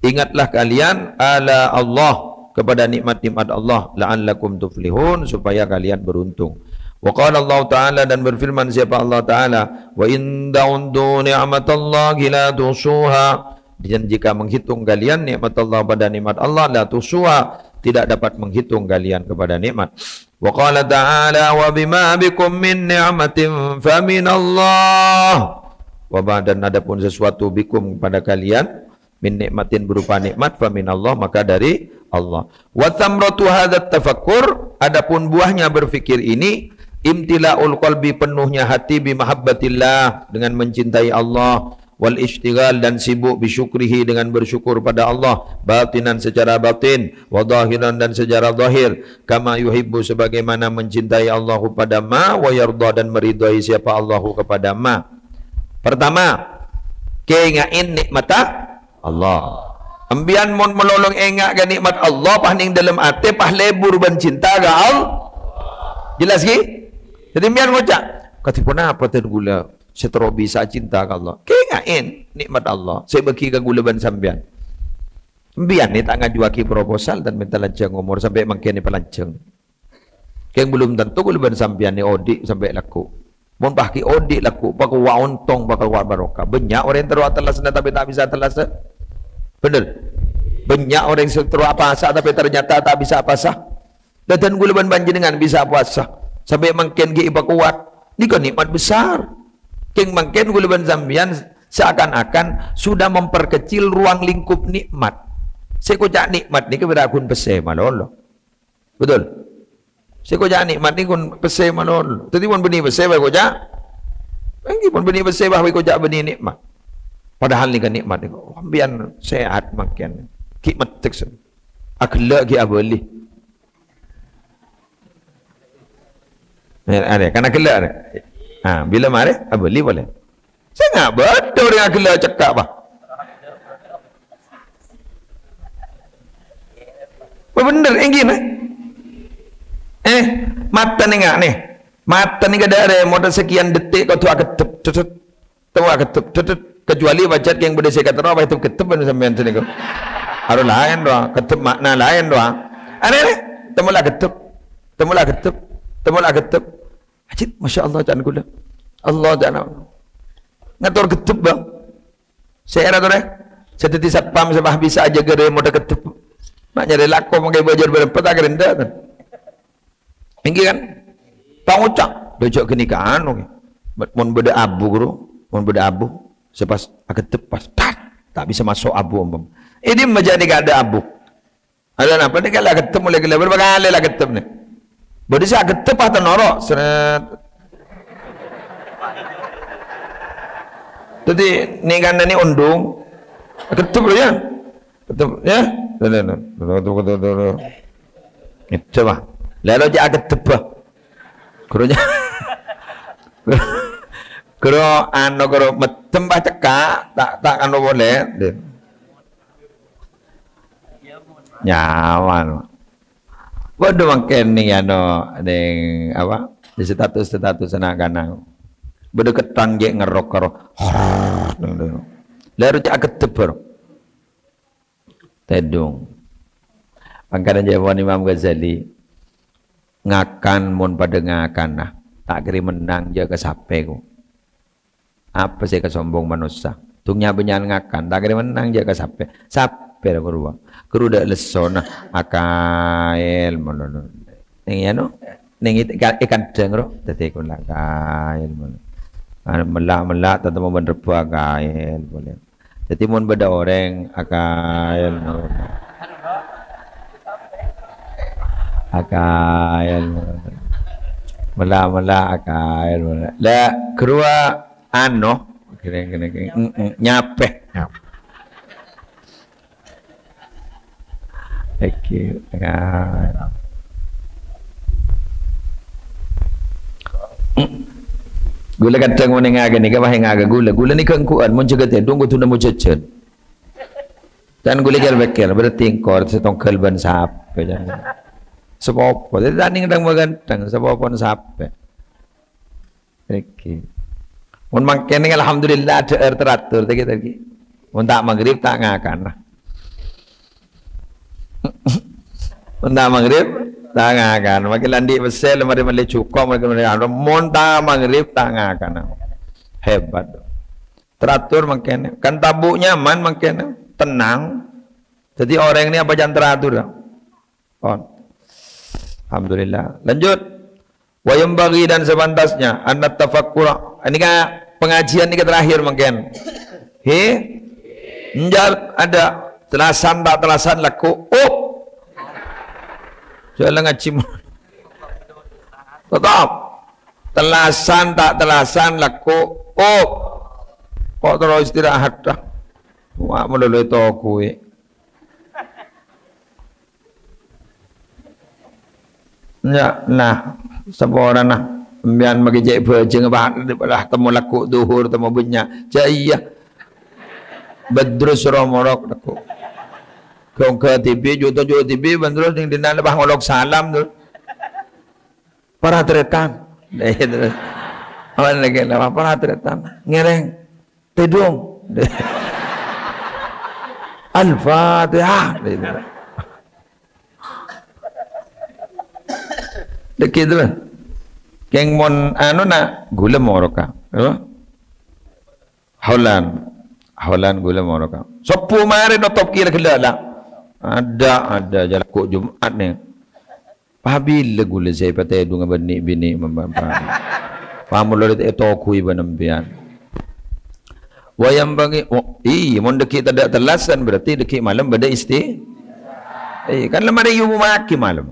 Ingatlah kalian ala Allah, kepada nikmat-nikmat Allah, la'allakum tuflihun, supaya kalian beruntung. Wa qala Allah Ta'ala, dan berfirman siapa Allah Ta'ala, "Wa in ta'uddu ni'matallahi la tuhsuha." Dan jika menghitung kalian nikmat Allah pada nikmat Allah, la tuhsuha, tidak dapat menghitung kalian kepada nikmat. Wa qala ta'ala, "Wa bima bikum min ni'matin faminallah." Wa ma, dan adapun sesuatu bikum pada kalian, min ni'matin, berupa nikmat, faminallah, maka dari Allah. Wa thamratu hadzat tafakkur, adapun buahnya berfikir ini, imtila'ul qalbi, penuhnya hati, bi mahabbatillah, dengan mencintai Allah, wal isytighal, dan sibuk, bi syukrihi, dengan bersyukur pada Allah, batinan, secara batin, wa zahiran, dan secara zahir, kama yuhibbu, sebagaimana mencintai Allahu pada ma, wa yarda, dan meridhai siapa Allahu kepada ma. Pertama, kènga'è nikmatta Allah. Empèyan mon malolo èngà' ka nikmat Allah, pas neng dâlem atè, pas lebur bân cinta ka Allah. Jelas, ghi? Dhâddhi empèyan ngoca', "Kadhi ponapa dân ghulâ sè terro bisa cinta ka Allah?" Kènga'è nikmat Allah sè èbâghi ka ghulâ bân sampèyan. Empèyan nè ta' ngajuwaghi proposal dân mènta lanjhâng omor, sampè' mangkèn èpalanjhâng. Kèng belum tentu ghulâ bân sampèyan nè odi' sampè' lagghu'. Mon pas ghi' odi' lagghu', pakowa ontong, pakowa barokah. Bânnya' orèng terro atellassa tapè ta' bisa atellassa. Bhender? Bânnya' orèng sè terro apasa tapè ternyata ta' bisa apasa. Dân ghulâ bân panjhennengngan bisa apasa. Sampè' mangkèn ghi' èpakowat. Nèka nikmat besar. Kèng mangkèn ghulâ bân sampèyan seakan-akan sudah memperkecil ruang lingkup nikmat. Sè èkoca' nikmat nèka bârâ' ghun pèssè malolo. Betul? Sè èkoca' nikmat nèko pèssè malolo. Dhâddhi mon bânnè pèssè bhâi èkoca'. Ènggi, mon bânnè pèssè bhâi èkoca' bânnè nikmat. Padahal nèka nikmat nèko. Sampèyan sehat mangkèn. Ghi' meddhek sè. Aghellâ' ghi' abâli. Arè, kan aghellâ' arè. Ah, bilâ marè abâli polè. Sènga' bâdâ orèng aghellâ' cekka', Pa'. Bhender, èngghi, nah. Eh, mata nènga', nè. Mata nènga' dâ' remot sakèyan detik kodhu ageddep, dedet. Tao ageddep, dedet. Kecuali pajhât kèng bâdâ sè katero, apa ageddep-geddep bân sampèyan sanèko. Aro laèn rowa, geddep makna laèn rowa. Anè, nè. Tao la ageddep. Tao la ageddep. Tao la ageddep. Ajib, masya Allah, ca'na kaulâ. Allah, ca'na. Ngator geddep, Bang. Sè èra torè. Sè dhâddhi satpam sè pas bisa ajâgâ remot ageddep. Na' nyarè lako mangkè bâjâr bârâmpa ta' karènda, kan? Èngghi, kan? Pangoca', "Lho, jhâ' ghânèka anu, mon bâdâ abu, ghuru, mon bâdâ abu, sè pas ageddep pas, tat, ta' bisa maso' abu, ompama." È dimma jhâ' nèka adâ' abu? Adâ' napa nèka la ageddep molaè ghellâ', bârâmpa kalè la ageddep nè. Bâdâ sè ageddep pas ta' noro', sret. Dhâddhi nèka nè ondung, ageddep lho, yâ. Ageddep, yâ. Itu, Pak. Lalu jhâ' ageddep, Pak. Ghuru nya-, ghuru anu, ghuru meddem pas cekka', ta', ta' anu polè. Nyaman. Bâdâ mangkèn nèng anu, nèng apa? Di status-status na'-kana'. Bâdâ ketthang ghi' ngerrok karo. Lha roca' ageddep, bro. Tèdung. Mangkana jâwâbhân Imam Ghazali, ngakan mon padâ ngakana, ta' kèra mennang jâ' ka sapè, ko. Apa sè kasombong manossa? Dhung nya-bânnya'an ngakan, ta' kèra mennang jâ' ka sapè. Sapè ra ghâruwa. Ghâruwa dâ' lessona, akaèl molono. Nèng anu, nèng it-, ka-, è kandhâng ro, dhâddhi kulâ akaèl molono. Anu, mella'-mella' tatemmo bân rebbhâ akaèl polè. Dhâddhi mon bâdâ orèng akaèl molono. Akaèl molono. Mella'-mella' akaèl molono. La, ghâruwa anu, kèra-kèra, mm, mm, nyapè. Nyapè. Oke, ya. Ghulâ kadhâng mon èngaghâ nèka, pas èngaghâ ghulâ. Ghulâ nèka engku'an, mon jâgâ tèdung kodhu nemmo jhâjhân. Can ghulâ kèr-pèkkèr, berarti engko' sè tongghâl bân sapè, can. Sapopo, dhâddhi ta' nèng dhâng-maghântheng, sapopona sapè. Èngghi. Mon mangkèn, alhamdulillah, adhâ'âr teratur, ta' ghi, ta' ghi. Mon ta' maghrib, ta' ngakana. Mon ta' maghrib, ta' ngakana. Makkè la andi' pèssè, la marè mellè jhuko', marè mellè anu. Mon ta' maghrib, ta' ngakana. Hebat. Teratur mangkèn. Kan tabu' nyaman mangkèn. Tenang. Dhâddhi orèng nè apa can teratur, ya? Pon. Alhamdulillah. Lanjut. Wa yanbaghi dan sepantasnya an natafakkura. Ini kan pengajian ini terakhir mungkin. He? Enjâ' adâ' tellasan ta' tellasan lagghu'. Oh. Jhâ' la ngajhi. Tetap. Tellasan ta' tellasan lagghu'. Oh. Kok terus istirahat dah. Wa' malolo ètoghui. Ya, nah, saporana. Sampèyan makkè cè' bhâjâng, apa, lah, temmo lagghu' dhuhur, temmo bânnya'. Jâ' iyâ. Bâdrus romorok lagghu'. Ghâ-onggâ T V, jhuto-jhuto T V, bân terros nèng dinna' lepas ngolok salam, terros. Para tarètan. Terros. Apa lagi? Apa para tarètan? Ngèrèng. Tèdung. Al-Fatihah. Dâgghi' itu lah. Kèng mon anu na' ghulâ moroka. Apa? Holan. Holan ghulâ moroka. Sobbhu marè notop kèra ghellâ' la. Adâ', adâ', jhâ' lagghu' Jum'at nè. Apabila ghulâ sè èpatèdunga bânnè binè' mambâ-, pa-, pamolodhâ ètoghui bân sampèyan. Wa yanbaghi, oh, iyâ, mon dâgghi' tadâ' tellasan, berarti dâgghi' malem bâdâ isti-, iyâ, kan la marè èomomaghi malem.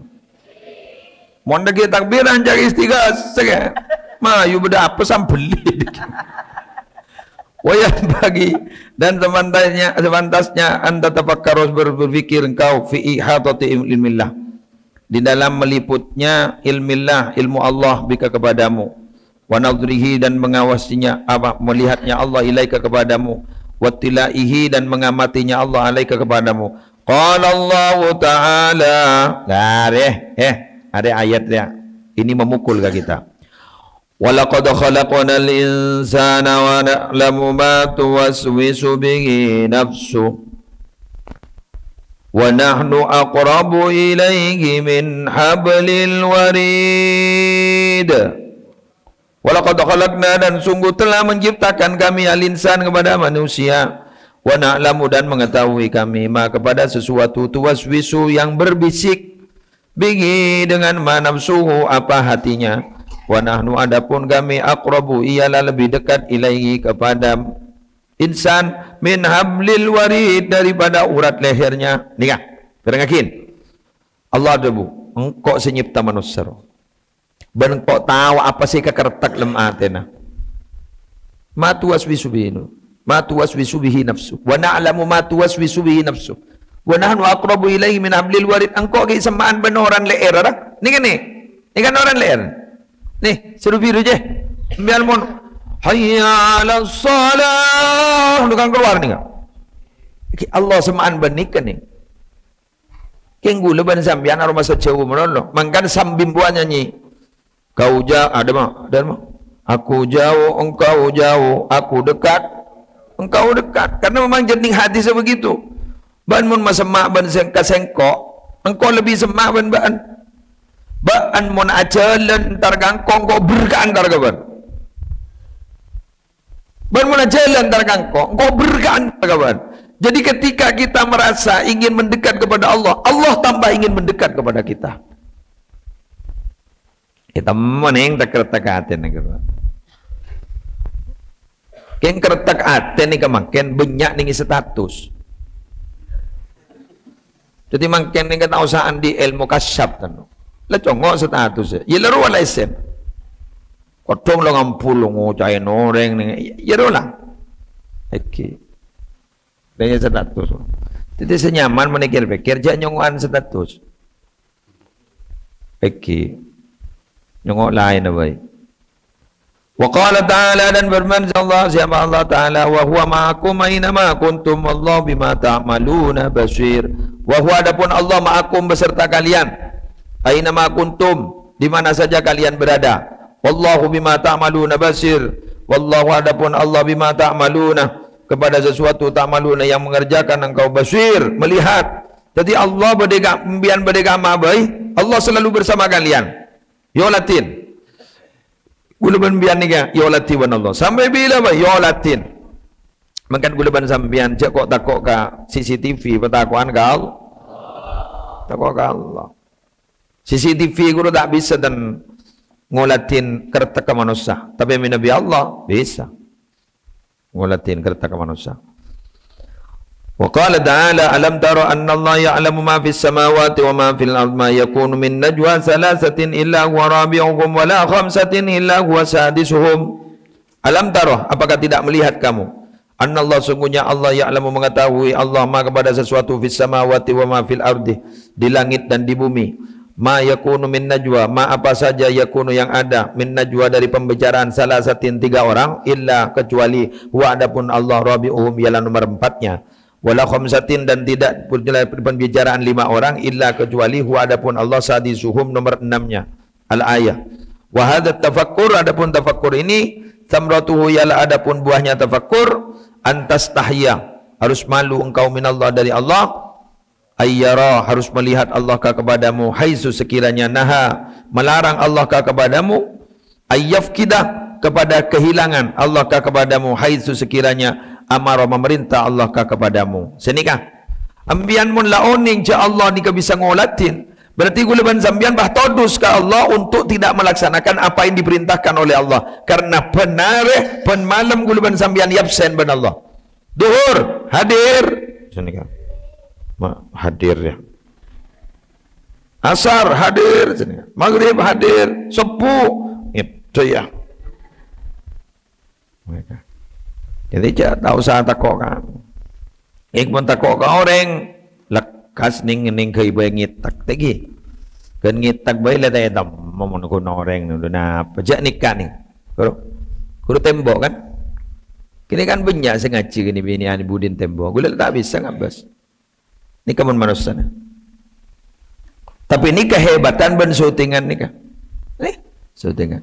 Mon dâgghi' takbiran jhâ' istighasah, kan? Mayu bâdâ apa sambellè. Wa yanbaghi, dan sepantasnya, sepantasnya an tatafakkaru, ber-, berpikir engkau fi ihatati ilmillah, di dalam meliputnya ilmillah, ilmu Allah, bika kepadamu. Wa nadhrihi, dan mengawasinya, apa, melihatnya Allah ilaika kepadamu. Wattila'ihi, dan mengamatinya Allah alaika kepadamu. Qala Allahu Ta'ala. Nah, deh, eh, ada ayat ya. Ini memukul ke kita. "Wa laqad khalaqnal insana wa na'lamu ma tuwaswisu bihi nafsuh. Wa nahnu aqrabu ilaihi min hablil warid." "Wa laqad khalaqna," dan sungguh telah menciptakan kami, "al-insan," kepada manusia. "Wa na'lamu," dan mengetahui kami, "ma," kepada sesuatu, "tuwaswisu," yang berbisik, "bihi," dengan ma, "nafsuhu," apa hatinya. "Wa nahnu," adapun kami, "aqrabu," ialah lebih dekat, "ilaihi," kepada insan, "min hablil warid," daripada urat lehernya. Nika, terangaghin. Allah adhâbu, "Engko' sè nyèpta manossa, ro. Bân engko' tao apa sè èkakertek lem atèna." Ma tuwaswisu bihi nu-, ma tuwaswisu bihi nafsu. "Wa na'lamu ma tuwaswisu bihi nafsu. Wa nahnu aqrabu ilaihi min hablil warid." Engko' ghi' semma'an bân oran lè'èrra. Nèka, nè. Nèka oran lè'èr. Nè, sè ru-biru, jè. Sampèyan mon, "Hayya 'alas shalah." Nèka kalowar nèka. Ghi' Allah semma'an bân nèka, nè. Kèng ghulâ bân sampèyan aromasa jhâu malolo. Mangkana sambi mbuwâ nyanyi. Kau ja-, ada ma-, ada ma-, "Aku jauh, engkau jauh, aku dekat, engkau dekat." Karena memang jhârnèng hadisnya begitu. Bân mon masemma' bân sèng-, ka sèngko', engko' lebbi semma' bân bâ'ân. Bâ'ân mon ajhâlân entar ka engko', engko' berkah entar ka bâ'ân. Bân mon ajhâlân entar ka engko', engko' berkah entar ka bâ'ân. Jadi ketika kita merasa ingin mendekat kepada Allah, Allah tambah ingin mendekat kepada kita. Ètemmo nèng ta' kertek atè nèng. Kèng kertek atè nèka mangkèn bânnya' nèng status. Dhâddhi mangkèn nèng ta' osa andi' èlmo kasyaf, tan. La congo' status, ya. Ya la rowa la S M. Kodhung la ngampul, la ngocaè orèng nèng, ya rowa la. Èngghi. Nèng status. Dhâddhi sè nyaman mon èkèr-pèkèr, jhâ' nyongo'an status. Èngghi. Nyongo' laènna bhâi. Wa qala ta'ala, dan berfirman Allah, siapa Allah Ta'ala, "Wa huwa ma'akum aina ma kuntum, wallahu bima ta'maluna basir." Wa huwa, adapun Allah, "ma'akum," beserta kalian, "aina ma kuntum," di mana saja kalian berada, "wallahu bima ta'maluna basir." Wallahu, adapun Allah, "bima ta'maluna," kepada sesuatu, "ta'maluna," yang mengerjakan engkau, "basir," melihat. Dhâddhi Allah bâdâ ka-, sampèyan bâdâ è kamma bhâi, Allah selalu bersama kalian. Yo latèn. Ghulâ bân sampèyan nèka yo latèn bân Allah. Sampè' bilâ, bhâi? Yo latèn. Mangkèn ghulâ bân sampèyan jhâ' ko'-tako' ka C C T V, patako'an ka Allah. Tako' ka Allah. C C T V ghulâ ta' bisa tan ngolatèn kertek ka manossa, tapè mènabi Allah bisa. Ngolatèn kertek ka manossa. Wa qala ta'ala, "Alam tara annallaha ya'lamu ma fis samawati wa ma fil ard, ma yakunu min najwa thalathatin illa huwa rabi'uhum wa la khamsatin illa huwa sadisuhum." Alam tara, apakah tidak melihat kamu? Annallaha, sungguhnya Allah, ya'lamu, mengetahui, Allah, ma, kepada sesuatu, fis samawati wa ma fil ardi, di langit dan di bumi. Ma yakunu min najwa, ma apa saja yakunu yang ada, min najwa dari pembicaraan, thalathatin tiga orang, illa kecuali, huwa adapun Allah, rabi'uhum ialah nomor empatnya. Wala khamsatin dan tidak pembicaraan lima orang, illa kecuali, huwa adapun Allah, sadisuhum nomor enamnya. Al-ayah. Wa hadha tafakkur, adapun tafakkur ini, thamratuhu ialah adapun buahnya tafakkur, antastahya, harus malu engkau minallah dari Allah, ayyara, harus melihat Allah ka kepadamu, haitsu sekiranya naha, melarang Allah ka kepadamu, ayyafkida, kepada kehilangan Allah ka kepadamu, haitsu sekiranya amara, memerintah Allah ka kepadamu. Sè nèka, sampèyan mon la onèng jhâ' Allah nèka bisa ngolatèn, berarti ghulâ bân sampèyan bâ todus ka Allah untuk tidak melaksanakan apa yang diperintahkan oleh Allah. Karena bân arè, bân malem ghulâ bân sampèyan absen bân Allah. Duhur, hadir. Sè nèka. Ma-, hadir, ya. Asar, hadir. Sè nèka. Maghrib, hadir. Subuh, ngèdhâ, ya. Mereka. Jadi, jhâ' ta' osa tako' ka. Èng mon tako' ka orèng, lekkas nèng-, nèng ghâibâ ngètak tèghi. Ghân ngètak bhâi la ta' ètemmo mon ghun orèng napa. Jhâ' nèka nèng. Ghuru, ghuru tembok kan? Kènè kan bânnya' sè ngajhi kènè binè'an budin tembok. Ghulâ ta' bisa ngabâs. Nèka mon manossana. Tapè nèka hebatan bân syutingan nèka. Nè, syutingan.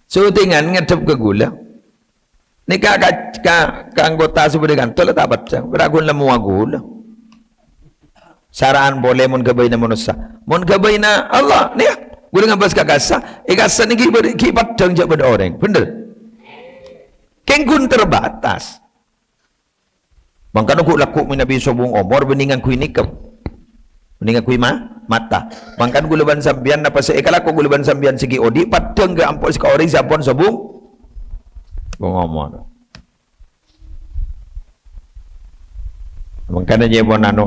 Syutingan ngadhep ka ghulâ. Nèka ka, ka, ka anggota sè bâdâ è kanto la ta' peddhâng, bârâ' ghun lemmowa ghulâ. Sara'an polè mon ghâbâyna manossa. Mon ghâbâyna Allah, nèya, ghulâ ngabâs ka kassa, è kassa nèka ghi' bâdâ, ghi' peddhâng jhâ' bâdâ orèng. Bhender? Kèng ghun terbatas. Mangkana ghu'-lagghu' mènabi sobung omor bânnè ngangghuy nèka. Bânnè ngangghuy ma-, mata. Mangkana ghulâ bân sampèyan napa sè èkalako ghulâ bân sampèyan sè ghi' odi' peddhâng ka ampo-, ka orèng sè ampon sobung, sobung omor. Mangkana jhâ' pon anu,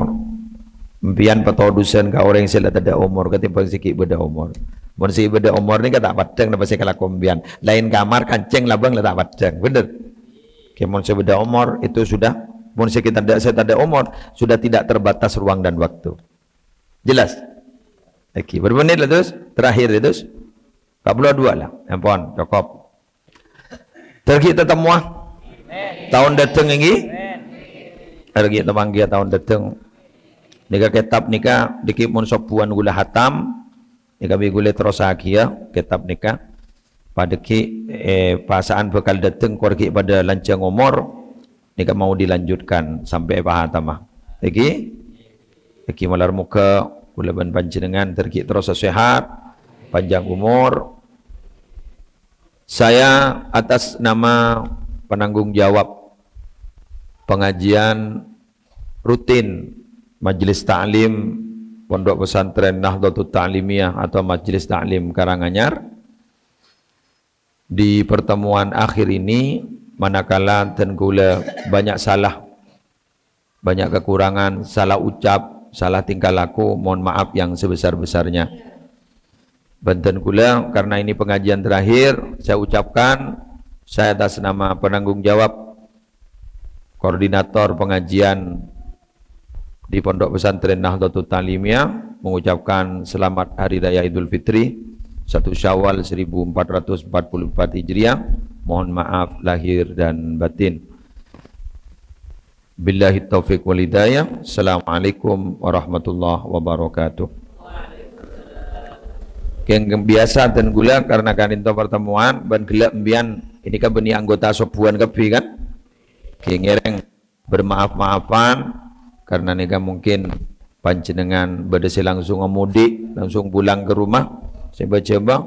empèyan patodusan ka orèng sè la tadâ' omor katèmbhâng sè ghi' bâdâ omor. Mon sè bâdâ omor nèka ta' peddhâng napa sè èkalako empèyan. Laèn kamar kancèng labâng la ta' peddhâng. Bhender? Kèng mon sè bâdâ omor itu sudah, mon sè kita ndak, sè tadâ' omor, sudah tidak terbatas ruang dan waktu. Jelas? Lagi, berapa menit la, terros? Terakhir, terros? Empat puluh dua la. Ampon, cokop. Terros ghi' tatemmowa. Taon dâteng, ènggi? Terros ghi' tapangghi taon dâteng. Nèka kètab nèka, dhiki mon sobbhuwân ghulâ hatam, nèka bi' ghulâ terrossaghiyâ kètab nèka. Padâ ghi', eh, pasa'an bhâkal dâteng kor ghi' padâ lanjhâng omor, nèka mau dilanjutkan sampè' pahatama. Ènggi? Ènggi malar moghâ ghulâ bân panjhennengngan terros ghi' terrosa sehat, panjang umur. Saya atas nama penanggung jawab pengajian rutin Majelis Ta'lim Pondok Pesantren Nahdlatul Ta'limiyah atau Majelis Ta'lim Karanganyar. Di pertemuan akhir ini, manakala dhân ghulâ banyak salah, banyak kekurangan, salah ucap, salah tingkah laku, mohon maaf yang sebesar-besarnya. Bân dhân ghulâ, karena ini pengajian terakhir, saya ucapkan, saya atas nama penanggung jawab koordinator pengajian di Pondok Pesantren Nahdlatul Ta'limiyah mengucapkan selamat Hari Raya Idul Fitri, satu Syawal seribu empat ratus empat puluh empat Hijriah. Mohon maaf lahir dan batin. Billahi taufiq wal hidayah. Assalamualaikum warahmatullahi wabarakatuh. Kèng biyasa dhân ghulâ karena ka'dinto pertemuan, bân ghellâ' empèyan, ini kan bânnè anggota sobbhuwân kabbhi kan? Kèng ngèrèng bermaaf-maafan, karena nèka mungkin panjhennengngan bâdâ sè langsung mudik, langsung pulang ke rumah, sè bâjâ-bâjâ,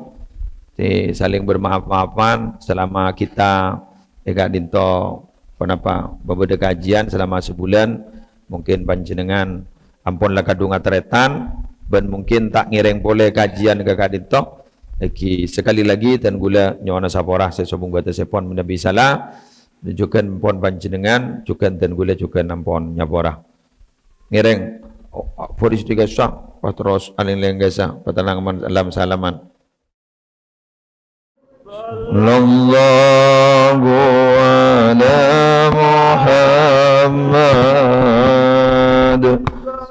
sè saling bermaaf-maafan selama kita è ka'dinto, ponapa, bâbâdâ kajian selama sebulan, mungkin panjhennengngan ampon la kadhung atarètan, bân mungkin ta' ngèrèng polè kajian ka ka'dinto. Lagi, sekali lagi, dhân ghulâ nyo'ona sapora sè sobung bâtessèpon mènabi sala. Jhughân pon panjhennengngan, jhughân dhân ghulâ jhughân ampon nyapora. Ngèrèng, oh, Boris di Gaza, wah, terros alèng-lèng Gaza, patenang man-, lam-salaman. Sallallahu ala Muhammad.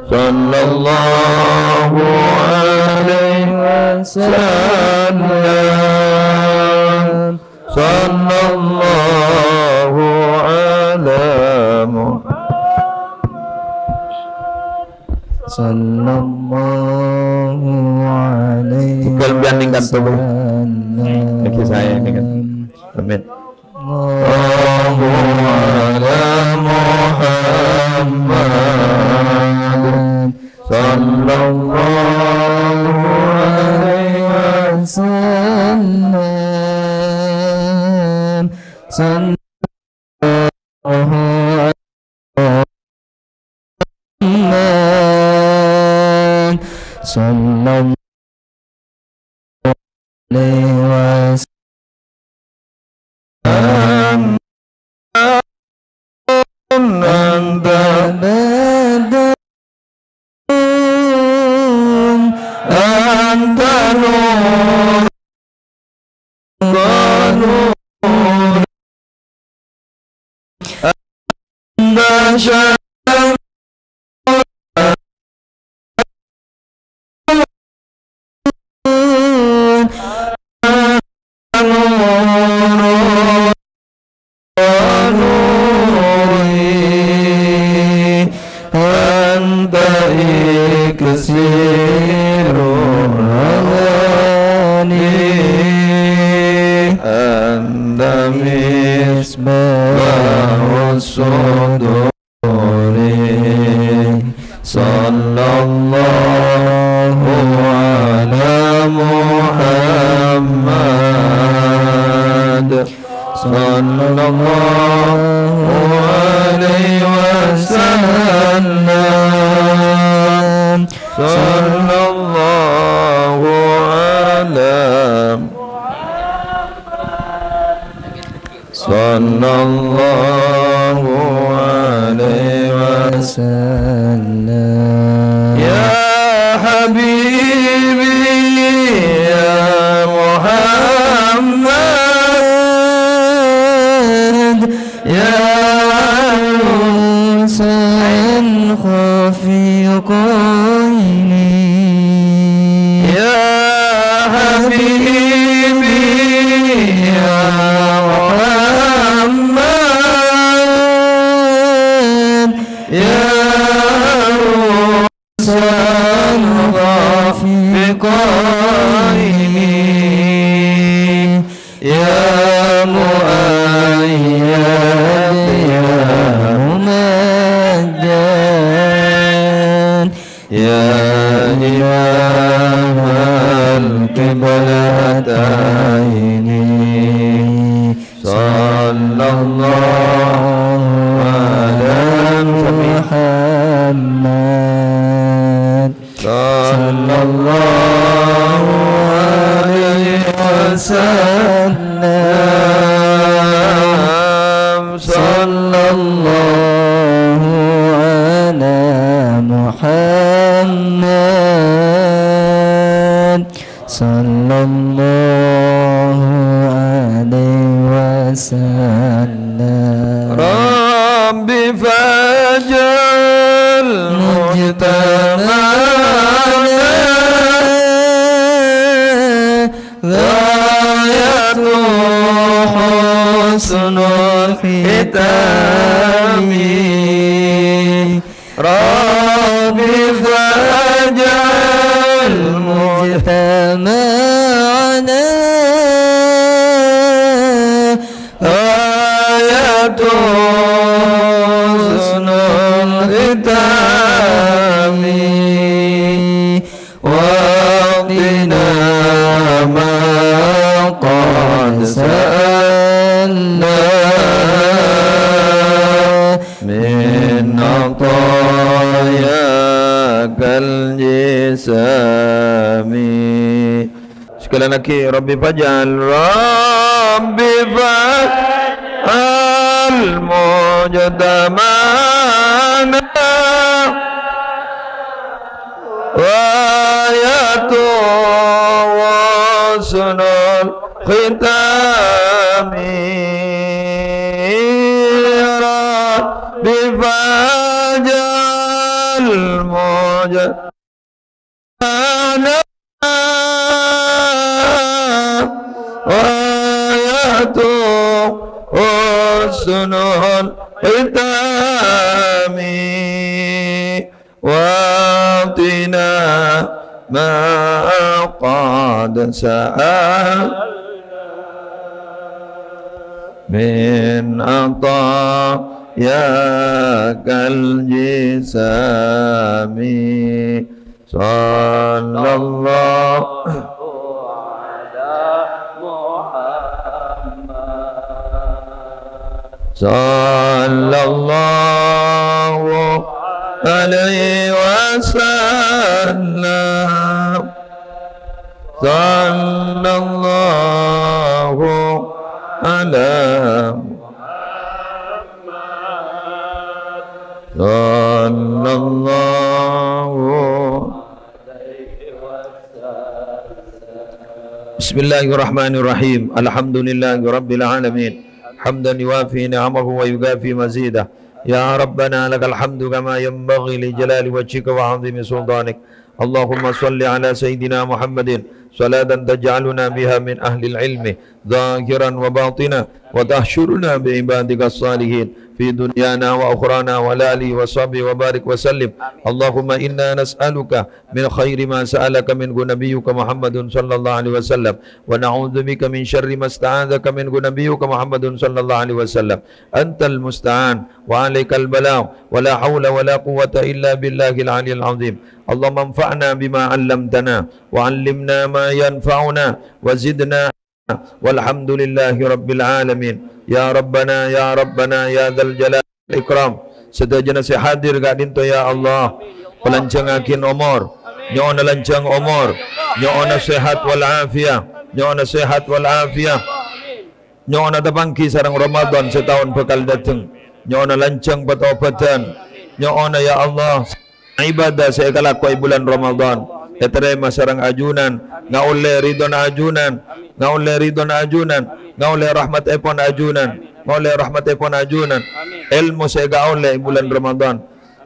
Sallallahu alaihi wasallam. Sallallahu ala Muhammad. Sallallahu alaihi wasallam. Tinggal biar ningkat dulu. Lagi saya ningkat. Amin. Sallallahu ala Muhammad. Sallallahu alaihi wasallam. Sallallahu alaihi wasallam. Sallallahu alaihi wasallam. Anta badrun, anta nur, nur. شمس نور نوري، أنت إكسير رواني، أنت مصباح الصدور. صلى الله على محمد. صلى الله عليه وسلم. صلى الله على، صلى الله عليه وسلم. يا حبيبي يا محمد، يا أنسا خفيقين. يا حبيبي يا محمد، يا سلطان في قائمي، يا مؤيد، يا ممجد، يا إمام القبلتين. صلى الله على محمد. صلى الله عليه وسلم. صلى الله على محمد. صلى الله عليه وسلم. رب فاجعل مجتمعنا غايته حسن الختام. رب فاجعل مجتمعنا غايته حسن الختام، واعطنا ما قد سألنا من عطاياك الجسام. Sekali lagi, Rabbi faj'al, Rabbi faj'al mujtama'ana ghayatuhu husnul khitami. Rabbi faj'al mujtama'ana ghayatuhu husnul khitami. واعطنا ما قد سألنا من عطاياك الجسام. صلى الله على محمد. صلى الله عليه وسلم. صلى الله على محمد. صلى الله عليه وسلم. بسم الله الرحمن الرحيم. الحمد لله رب العالمين. حمدا يوافي نعمه ويكافئ مزيده. يا ربنا لك الحمد كما ينبغي لجلال وجهك وعظيم سلطانك. اللهم صل على سيدنا محمد صلاة تجعلنا بها من أهل العلم ظاهرا وباطنا، وتحشرنا بعبادك الصالحين في دنيانا وأخرانا، وعلى آله وصحبه وبارك وسلم. اللهم إنا نسألك من خير ما سألك منه نبيك محمد صلى الله عليه وسلم، ونعوذ بك من شر ما استعاذك منه نبيك محمد صلى الله عليه وسلم. أنت المستعان وعليك البلاغ، ولا حول ولا قوة إلا بالله العلي العظيم. اللهم انفعنا بما علمتنا، وعلمنا ما ينفعنا، وزدنا، والحمد لله رب العالمين. يا ربنا، يا ربنا، يا ذا الجلال والإكرام. Sadhâjâna sè hadir ka'dinto, ya Allah, palanjhângaghin omor, nyo'ona lanjhâng omor, nyo'ona sehat wal afiyah, nyo'ona sehat wal afiyah. Nyo'ona tapangghi sareng Ramadan sè taon bhâkal dâteng. Nyo'ona lanjhâng patobhâdhân. Nyo'ona, ya Allah, ibadah sè èkalako è bulân Ramadan ètarèma sareng ajunan, ngaollè ridhona ajunan, ngaollè ridhona ajunan, ngaollè rahmatèpon ajunan, ngaollè rahmatèpon ajunan. Èlmo sè èkaollè è bulân Ramadan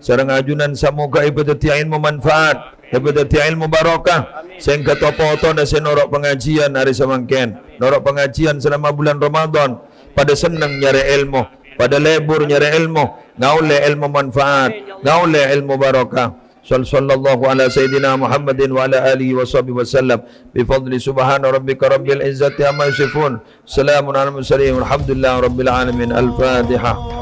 sareng ajunan, samoga èpadhâddhiyâ èlmo manfaat, èpadhâddhiyâ èlmo barokah, sehingga to-potona sè noro' pangajiân arè samangkèn, noro' pangajiân salama bulân Ramadan, padâ senneng nyarè èlmo, padâ lebur nyarè èlmo, ngaollè èlmo manfaat, ngaollè èlmo barokah. Sal-, sallallahu ala sayyidina Muhammadin wa ala alihi wa sahbihi wa sallam. Bi fadli subhana rabbika rabbil izzati amma yasifun. Salamun ala mursalin. Walhamdulillahi rabbil alamin. Al-Fatihah.